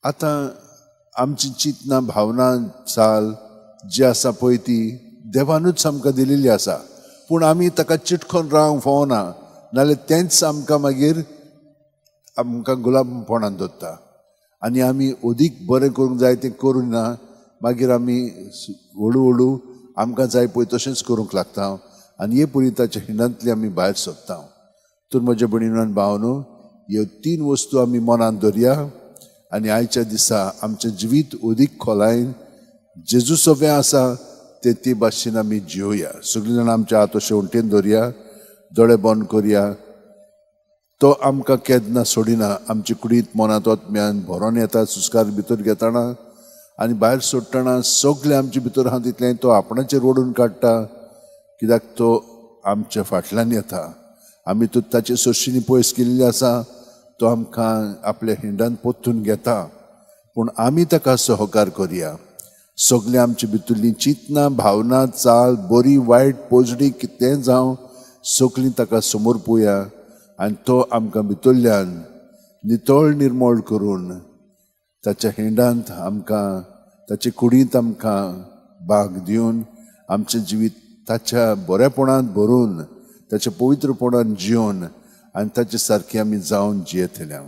आतां आमची चिंतना, भावना, चाल जी आसा पळय ती देवानूच आमकां दिलेली आसा. पूण आमी ताका चिटकोन रावंक फावना, नाल्यार तेंच आमकां मागीर आमकां गुलामपणान दवरता आनी आमी अदीक बरें करूंक जाय तें करूं ना, मागीर आमी हळू हळू आमकां जाय पळय तशेंच करूंक लागता आनी हे परी ताच्या हिंडांतली आमी भायर सोदता. तर म्हज्या भयणीन भावनो, ह्यो तीन वस्तू आमी मनांत दवरया आनी आयच्या दिसा आमचें जिवीत अदीक खोलायेन जेजू सवें आसा ते ते भाशेन आमी जियोया. सगळीं जाणां आमच्या हात अशें वण्टीन दवरया, दोळे बंद करया. तो आमकां केन्ना सोडिना. आमचे कुडींत मनांत आत्म्यान भरोन येता, सुस्कार भितर घेतना आनी भायर सोडटना सगळें आमचे भितर आहा तितलें तो आपणाचेर ओडून काडटा, कित्याक तो आमच्या फाटल्यान येता. आमी तो ताचे सोर्शींनी पयस केल्ली आसा, तो आमकां आपल्या हिंडान पोत्तून घेता. पूण आमी ताका सहकार करया. सगळें आमचे भितरलीं चिंतना, भावना, चाल, बरी वायट, पोजडी कितें जावं सगळीं ताका समोर पोवया आनी तो आमकां भितरल्यान नितळ निर्मळ करून ताच्या हिंडांत आमकां, ताचे कुडींत आमकां भाग दिवन आमचें जिवीत ताच्या बरेपणांत भरून ताच्या पवित्रपणान जिवन आनी ताचे सारकें आमी जावन जियेतले.